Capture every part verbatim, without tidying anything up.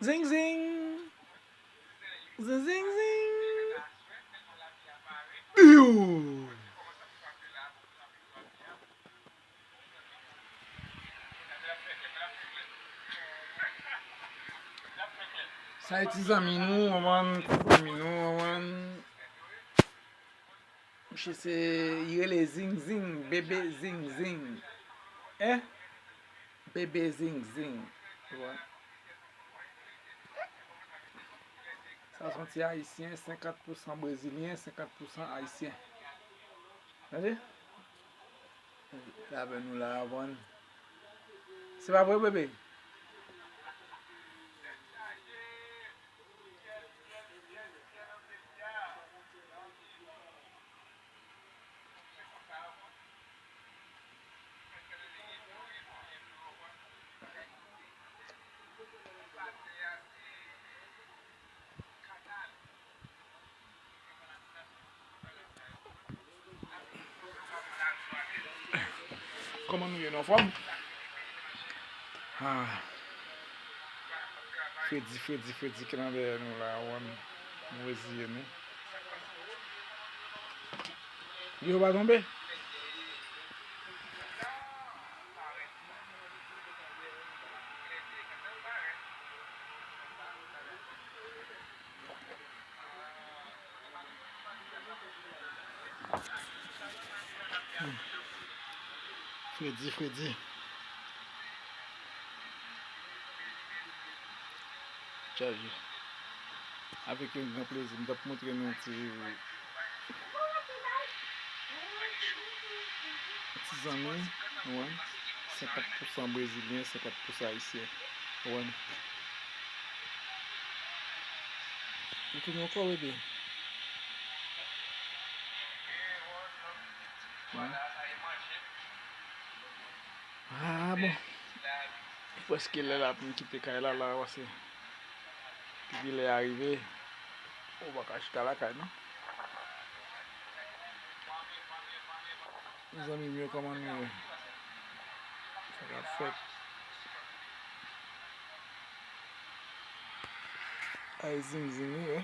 Zing, zing. Zing, zing, zing. Piu! Sa e ti zanmi nou, w konprann, ti zanmi nou, w konprann. Mouche se, li rele Zing Zing, bebe Zing Zing. Hein? Bebe Zing Zing. Ou konprann? Sa se yon ti ayisyen, senkant pousan brezilyen, senkant pousan ayisyen. Tande? Laven nou la, w konprann. Se pa vre, bebe? Kòman nou ye, nou anfòm? Ah. Fredi, fredi, fredi ki nan dèyè nou la, w konprann, nou reziye nou. Yo pa tonbe? Fredi, fredi. Chaje. Avèk yon gran plezi, m t ap montre nou yon ti, yon ti zanmi, w konprann, senkant pousan brezilyen, senkant pousan ayisyen, w konprann. Ou tounen ankò, bebe? Wi. Ah, bon. Li prèske lè la pou m kite kay la, la, paske pi lè a rive, ou pa ka chita lakay, non. Mezanmi, mye kòman nou ye? Sa k ap fèt? Ay, Zing Zing, wi, wi.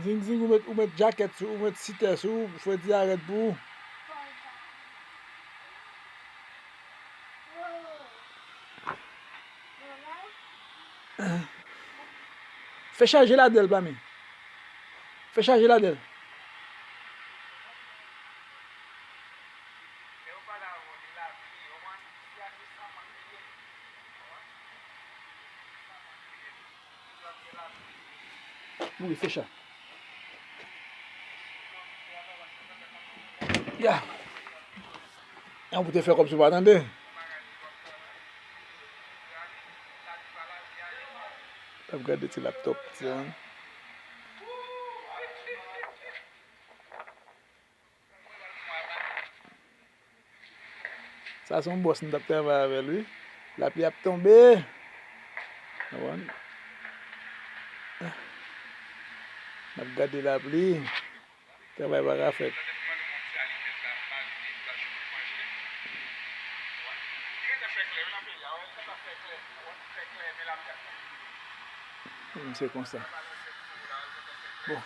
Zing Zing, ou met, ou met jakèt sou, ou met sitè sou, Fredi a rèd pou ou. Fè chaje ladèl, Pami. Fè chaje ladèl. Wi, fè cha. Ya. An pou te fè kòmsi w pa tande. N ap gade ti laptòp, ti moun. Sa se yon bòs m t ap travay avè l, wi. Lapli ap tonbe. Ou konprann? N ap gade lapli. Travay pa ka fèt. Hmm, se konsa. Bon.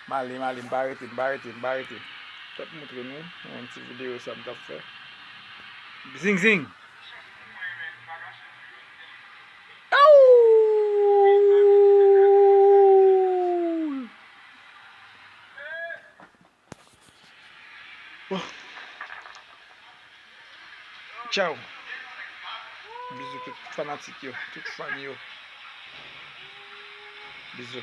M ale, m ale, m pa rete, m pa rete, m pa rete. Fè m montre nou yon ti videyo sa m t ap fè. Zing, zing. Aww! Bon. Tchaw. Bizou tout fanatik yo, tout fan yo. Bizou.